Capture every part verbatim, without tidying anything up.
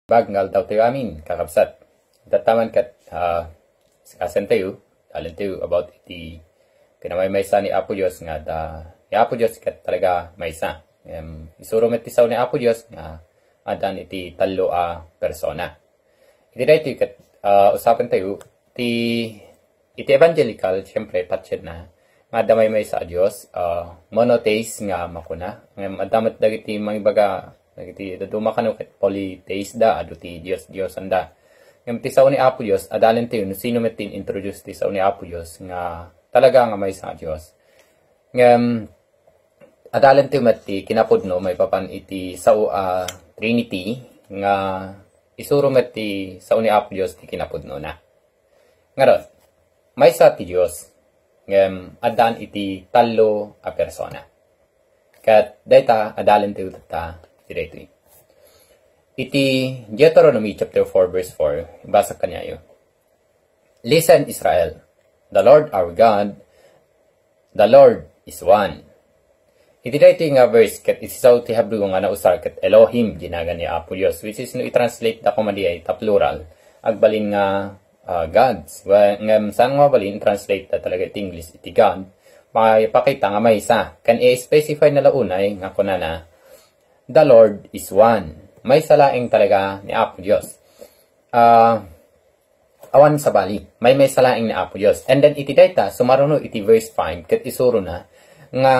Bag nga aldaw tayo amin, kakabsat. Dataman ket, ah, asen tayo, dalen tayo about iti kinamaymaysa ni Apo Dios nga da, ni Apo Dios ket talaga maysa. Em, isuro met ti sao ni Apo Dios nga adan iti tallo a persona. Iti daytoy ket, ah, usapen tayo ti iti evangelical, siyempre, patien na nga adda maymaysa a Dios, ah, monotheist nga makuna. Ngem adda met dagiti mangibaga, dagiti dadduma kano ket polytheist da, adu ti Dios-Diosanda. Ngem ti sao ni Apo Dios, adalen tayo no sino met ti in-introduce ti sao ni Apo Dios nga talaga nga maysa a Dios. Ngem adalen tayo met ti kinapudno maipapan iti sao a Trinity nga isuro met ti sao ni Apo Dios ti kinapudnona. Ngarud, maysa ti Dios, ngem addan iti tallo a persona. Ket dayta, adalen tayo tatta iti daytoy. Iti Deuteronomy chapter four, verse four, ibasa kaniayo, "Listen, Israel, the Lord our God, the Lord is one." Iti daytoy nga verse, ket iti sao ti Hebreo nga nausar ket Elohim, dinagan ni Apo Dios, which is no i-translate da koma diay ta plural, agbalin nga, ah, gods. Well, ngem saan nga mabalin translate da talaga iti English iti God, maipakita nga maysa. Ken i-specify na la unay nga kunana, "The Lord is one." Maysa laeng talaga ni Apo Dios. Ah, awan sabali, maymaysa laeng ni Apo Dios. And then iti dayta, sumaruno iti verse five, ket isurona nga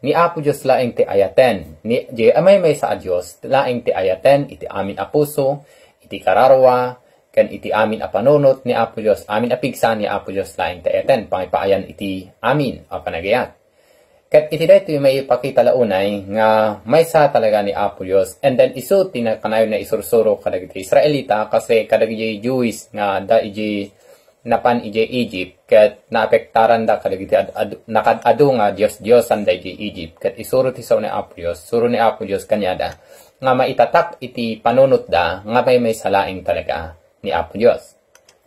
ni Apo Dios laeng ti ayaten. Ni, di, a maymaysa a Dios laeng ti ayaten iti amin a puso, iti kararua, ken iti amin a panunot ni Apo Dios, amin a pigsa ni Apo Dios laeng ti ayaten, pangipaayan iti amin a panagayat. Ket iti daytoy maipakita la unay nga maysa talaga ni Apo Dios. And then isu ti na-, kanayon nga isursuro kadagiti Israelita, kasi kadagiti Jewish nga adda iti napan iti Egypt, ket naapektaranda kadagiti ad-, ad-, nakaad-adu nga dios-diosanda iti Egypt. Ket isuro ti sao ni Apo Dios, suro ni Apo Dios kaniada nga maitatak iti panunotda nga maymaysa laeng talaga ni Apo Dios.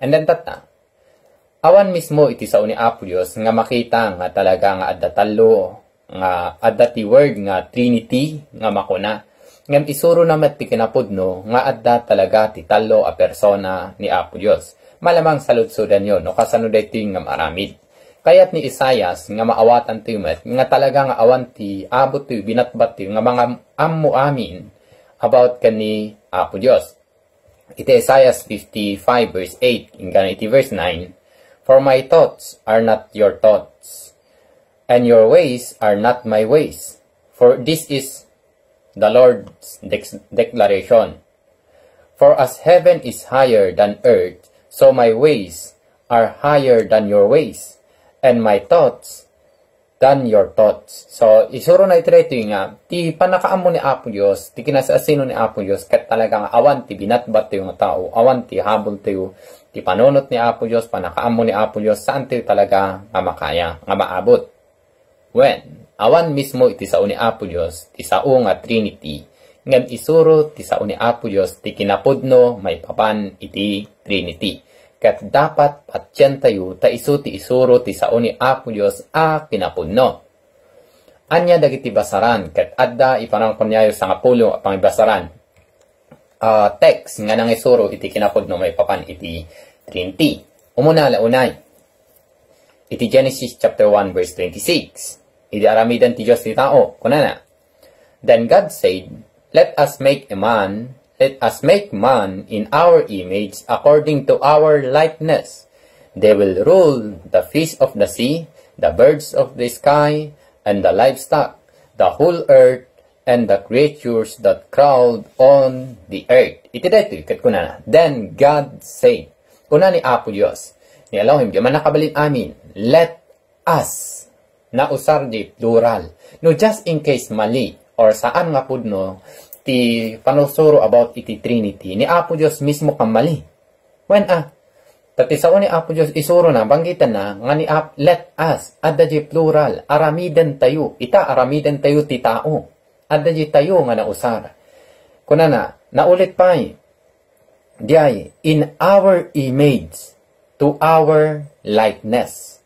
And then tatta, awan mismo iti sao ni Apo Dios nga makita nga talaga nga adda tallo, nga adda ti word nga Trinity nga makuna. Ngem isurona met ti kinapudno nga adda talaga ti tallo a persona ni Apo Dios. Malamang saludsodanyo no kasano daytoy nga maaramid. Kayat ni Isaias nga maawatantayo met nga talaga nga awan ti abutyo, binatbatyo nga mangaammo amin about ken ni Apo Dios. Iti Isaiah fifty-five verse eight, inggana iti verse nine, "For my thoughts are not your thoughts, and your ways are not my ways. For this is the Lord's dex-, declaration. For as heaven is higher than earth, so my ways are higher than your ways, and my thoughts than your thoughts." So, isurona iti daytoy nga, ti pannakaammo ni Apo Dios, ti kinasasino ni Apo Dios, ket talaga nga awan ti binatbatyo nga tao, awan ti habultayo, ti panunot ni Apo Dios, pannakaammo ni Apo Dios, saantayo talaga nga makaya, nga maabot. Wen, awan mismo iti sao ni Apo Dios, ti sao nga Trinity, ngem isuro ti sao ni Apo Dios, ti kinapudno maipapan iti Trinity. Ket dapat patientayo ta isu ti isuro ti sao ni Apo Dios a kinapudno. Ania dagiti basaran ket adda ipanangkoniayo sangapulo a pangibasaran, ah, text nga nangisuro iti kinapudno maipapan iti Trinity. Umuna la unay, iti Genesis chapter one verse twenty-six. Idi aramiden ti Dios ti tao, kunana, Then God said, "Let us make a man, let us make man in our image according to our likeness. They will rule the fish of the sea, the birds of the sky, and the livestock, the whole earth, and the creatures that crawl on the earth." Iti daytoy, ket kunana, "Then God said," kuna ni Apo Dios, ni Elohim, di man nakabalin amin, "Let us." Nausar di plural. No, just in case mali or saan nga pudno ti panusuro about iti Trinity, ni Apo Dios mismo kan mali. Wen, ah, ta ti sao ni Apo Dios isurona, banggitanna nga ni Ap-, "Let us," adda di plural, "Aramiden tayo." Ita, aramiden tayo ti tao. Adda di tayo nga nausar. Kunana, naulit pay, diay, "In our image, to our likeness."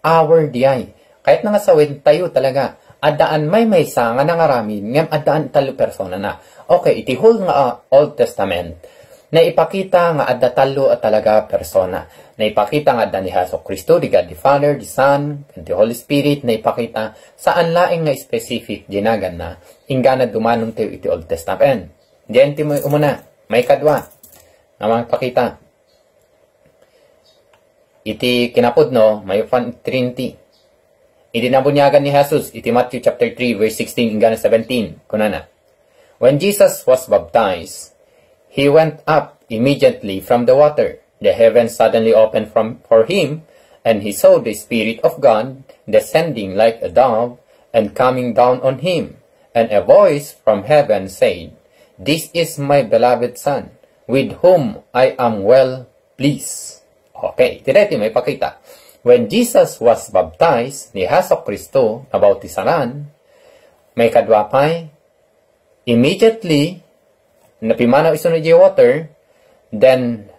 Our diay. Kayatna nga sawen tayo talaga. Addaan maymaysa nga nangaramid ngem addaan tallo personana. Okay, iti whole nga, ah, Old Testament, naipakita nga adda tallo a talaga persona. Naipakita nga adda ni Jesu-Cristo, the God the Father, the Son, and the Holy Spirit. Naipakita, saan laeng nga specific ti naganna, inggana dumanontayo iti Old Testament. Diyan ti may umuna, maikadua, nga mangipakita. Iti kinapudno, maypan Trinity. Iti nabuniagan ni Jesus, iti Matthew chapter three, verse sixteen, inggana seventeen, kunana, "When Jesus was baptized, he went up immediately from the water. The heavens suddenly opened from, for him, and he saw the Spirit of God descending like a dove and coming down on him. And a voice from heaven said, 'This is my beloved Son, with whom I am well pleased.'" Okay, iti daytoy maipakita. When Jesus was baptized, ni Jesu-Cristo nabautisaran, maikadua pay, immediately, napimmanaw isu idiay water, then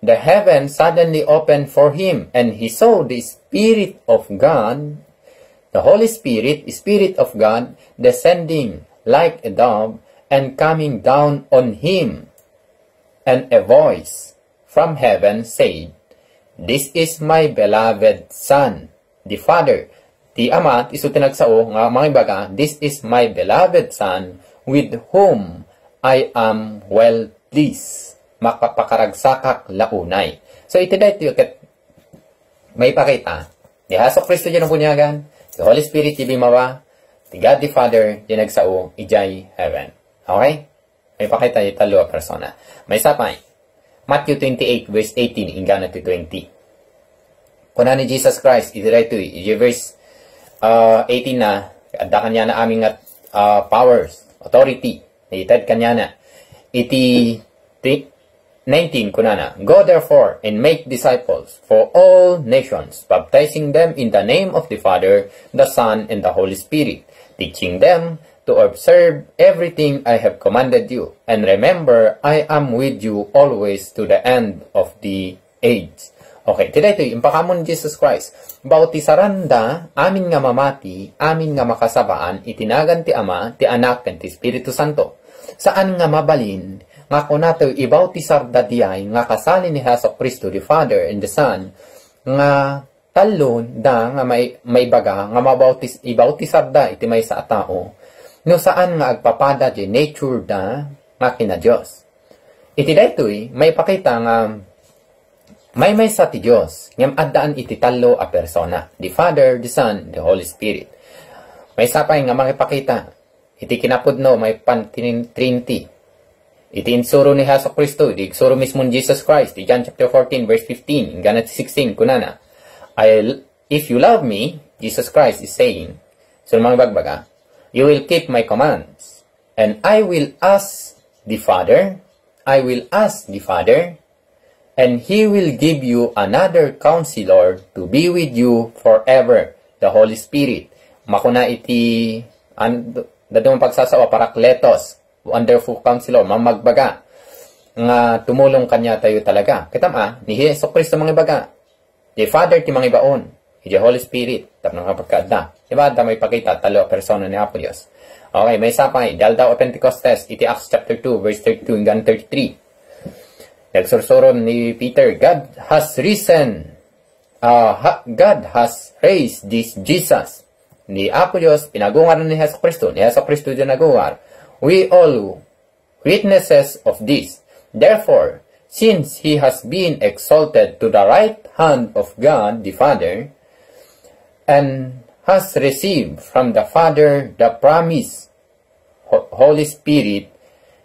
the heaven suddenly opened for him, and he saw the Spirit of God, the Holy Spirit, Spirit of God, descending like a dove and coming down on him. And a voice from heaven said, "This is my beloved Son." The Father, ti Ama, isu ti nagsao nga mangibaga, "This is my beloved Son, with whom I am well pleased." Makapakaragsak la unay. So, iti daytoy ket maipakita, ni Jesu-Cristo diay nabuniagan, ti Holy Spirit diay bimmawa, ti God the Father diay nagsao idiay heaven. Okay? Maipakita ti tallo a persona. Maysa pay, Matthew twenty-eight, verse eighteen, inggana ti twenty. Kuna ni Jesus Christ, iti daytoy, iti verse, ah, eighteen na, adda kaniana amin nga, ah, powers, authority, ited kaniana. Iti ti-, nineteen, kunana, "Go therefore and make disciples for all nations, baptizing them in the name of the Father, the Son, and the Holy Spirit, teaching them to observe everything I have commanded you. And remember, I am with you always to the end of the age." Okay, iti daytoy, impakaammo ni Jesus Christ, bautisaranda amin nga mamati, amin nga makasabaan iti nagan ti Ama, ti Anak, ken ti Espiritu Santo. Saan nga mabalin nga kunatayo ibautisarda diay nga kasali ni Jesu-Cristo, the Father and the Son, nga tallo da nga mai-, maibaga nga mabautis-, ibautisarda iti maysa a tao, no saan nga agpapada diay nature da nga kina-Dios. Iti daytoy, maipakita nga maymaysa ti Dios, ngem addaan iti tallo a persona, the Father, the Son, the Holy Spirit. Maysa pay nga mangipakita, iti kinapudno, maypan ti Trinity. Iti insuro ni Jesu-Cristo, iti igsuro mismo ni Jesus Christ, ti John chapter fourteen, verse fifteen, inggana ti sixteen, kunana, "I, if you love me," Jesus Christ is saying, so mangibagbaga, "you will keep my commands. And I will ask the Father, I will ask the Father, and he will give you another counselor to be with you forever, the Holy Spirit." Makuna iti, an-, dadu nga pagsasao, Parakletos, Wonderful Counselor, mamagbaga, nga tumulong kaniatayo talaga. Kitam, a, ni Jesu-Cristo mangibaga, "Ti Father ti mangibaon, idiay Holy Spirit, tapno nga pagkaadda." Diba, adda maipakita, tallo a persona ni Apo Dios. Okay, maysa pay, iti Aldaw a Pentecostes, iti Acts chapter two, verse thirty-two hanggang thirty-three. Nagsursuro ni Peter, "God has risen, ah, ha-, God has raised this Jesus." Ni Apo Dios, pinagungar ni Jesu-Cristo, ni Jesu-Cristo diay nagungar. We all witnesses of this. Therefore, since he has been exalted to the right hand of God the Father, and has received from the Father the promise Ho-, Holy Spirit,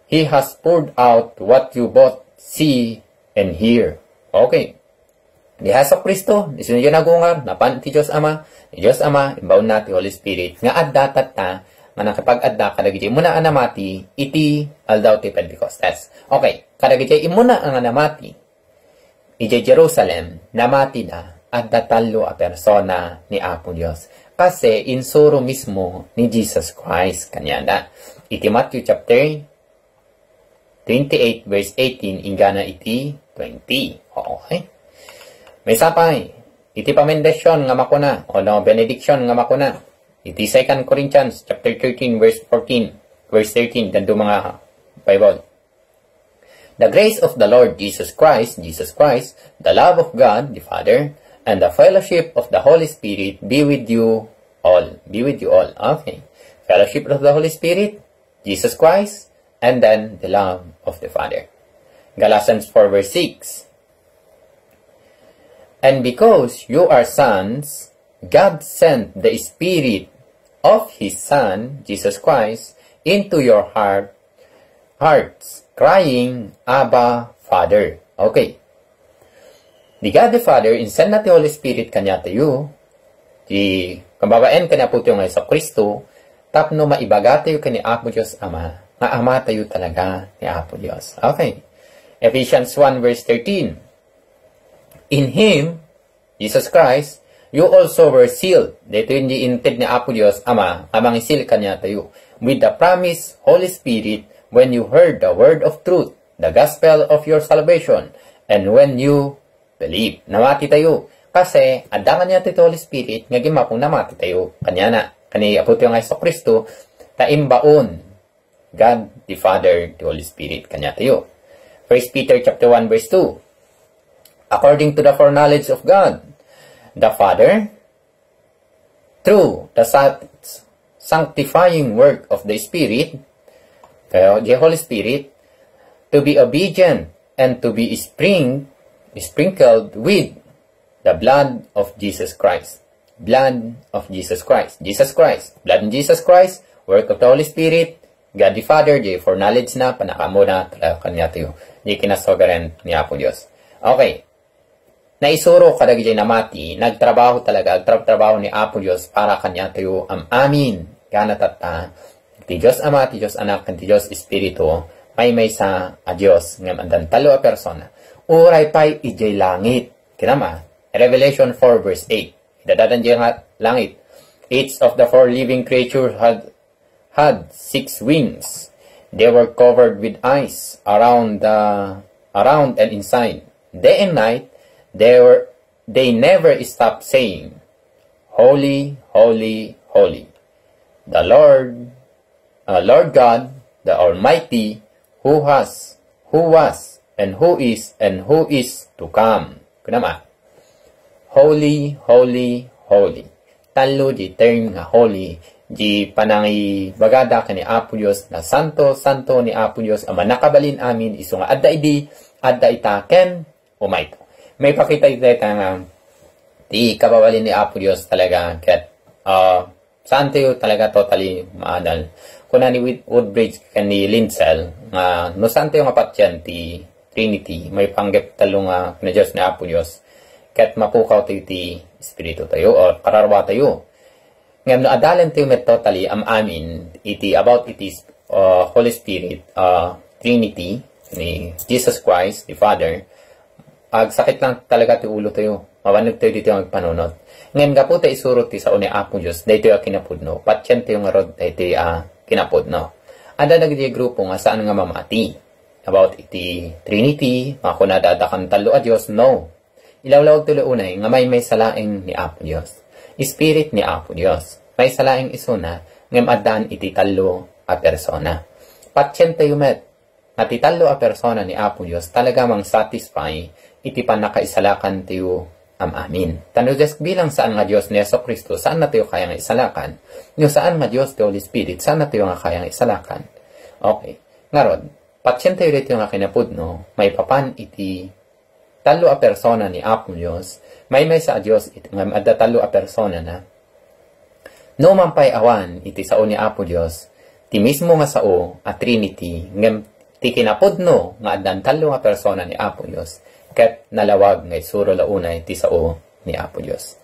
he has poured out what you both see and hear. Okay. Ni Jesu-Cristo, isu diay nagungar, napan ti Dios Ama, ni Dios Ama, imbaonna ti Holy Spirit, nga adda tatta, nga nakipag-adda kadagiti immuna a namati, iti aldaw ti Pentecostes. Okay, kadagiti immuna a nga namati, idiay Jerusalem, namatida, adda tallo a persona ni Apo Dios. Kasi insuro mismo ni Jesus Christ kaniada. Iti Matthew chapter twenty-eight, verse eighteen, inggana iti twenty. Okay. Maysa pay, iti pamendasion nga makuna, o no, benediction nga makuna. Iti Second Corinthians chapter thirteen, verse fourteen, verse thirteen, ken dua nga Bible. The grace of the Lord Jesus Christ, Jesus Christ, the love of God the Father, and the fellowship of the Holy Spirit be with you all. Be with you all. Okay. Fellowship of the Holy Spirit, Jesus Christ, and then the love of the Father. Galatians four verse six. And because you are sons, God sent the Spirit of His Son, Jesus Christ, into your heart, hearts, crying, "Abba, Father." Okay. Di God the Father, insend na ti Holy Spirit kaniatayo, ti kababaen kani Apotayo nga Jesu-Cristo, tapno maibagatayo kani Apo Dios Ama, nga Amatayo talaga ni Apo Dios. Okay. Ephesians one verse thirteen. In Him, Jesus Christ, you also were sealed. Daytoy indi inted ni Apo Dios Ama, nga mangisil kaniatayo, with the promise Holy Spirit, when you heard the word of truth, the gospel of your salvation, and when you believe. Namati tayo. Kasi, adda kaniatayo ti Holy Spirit, nga gimmapo namati tayo. Kaniana, kani Apotayo nga Jesu-Cristo, ta imbaon God the Father, the Holy Spirit, kaniatayo. First Peter chapter one verse two. According to the foreknowledge of God, the Father, through the sa-, sanctifying work of the Spirit, kaya the Holy Spirit, to be obedient and to be spring-, sprinkled with the blood of Jesus Christ. Blood of Jesus Christ. Jesus Christ. Blood of Jesus Christ, work of the Holy Spirit, God the Father, the foreknowledge na, panakaammo na, talaga kaniatayo. Di kinasovereign ni Apo Dios. Okay. Naisuro kadagiti namati, nagtrabaho talaga, agtrabtrabaho ni Apo Dios para kaniatayo am-amin. Gana tatta, ti Dios Ama, ti Dios Anak, ken ti Dios Espiritu, maymaysa a Dios, ngem addan tallo a persona. Uray pay idiay langit. Kinama, Revelation four verse eight. Idadadan diay nga langit. Each of the four living creatures had, had six wings. They were covered with eyes around the, around and inside. Day and night, they were, they never stopped saying, "Holy, holy, holy, the Lord, uh, Lord God, the Almighty, who has, who was, and who is, and who is to come." Kunama, "Holy, holy, holy." Tallo di term nga holy, di panangibagada ken ni Apo Dios nga santo, santo ni Apo Dios a mannakabalin amin, isu nga adda idi, adda ita, ken umayto. Maipakita ita nga ti kababalin ni Apo Dios talaga ket, ah, saantayo talaga totally maadal. Kuna ni Wood-, Woodbridge ken ni Linsell nga no saantayo nga patien ti Trinity, maipanggep tallo nga kinaDios ni Apo Dios, ket mapukaw tayo ti Espiritu tayo or kararwa tayo. Ngem no adalen tayo met totally am-amin iti about iti, uh, Holy Spirit, uh, Trinity, ni Jesus Christ, the Father, agsakit lang talaga ti ulo tayo. Mabanneg tayo ditoy nga agpanunot. Ngem gapu ta isuro ti sao ni Apo Dios, daytoy a kinapudno. Patien tayo ngarud daytoy a kinapudno. Adda dagiti grupo nga saan nga mamati about iti Trinity, makunada adda kan tallo a Dios, no. Ilawlawag ti unay nga maymaysa laeng ni Apo Dios. Spirit ni Apo Dios. Maysa laeng isuna, ngem addan iti tallo a persona. Patien tayo met, nga ti tallo a persona ni Apo Dios talaga mang-satisfy iti pannakaisalakan tayo am-amin. Ta no diak bilang saan nga Dios ni Jesu-Cristo, saan na tayo kaya nga isalakan. No saan nga Dios ti Holy Spirit, saan na tayo nga kaya nga isalakan. Okay. Ngarud, patien tayo ditoy nga kinapudno, maipapan iti tallo a persona ni Apo Dios, maymaysa a Dios it-, ngem adda tallo a personana. No man pay awan iti sao ni Apo Dios, ti mismo nga sao a Trinity, ngem ti kinapudno nga addan tallo nga persona ni Apo Dios, ket nalawag nga isuro la unay ti sao ni Apo Dios.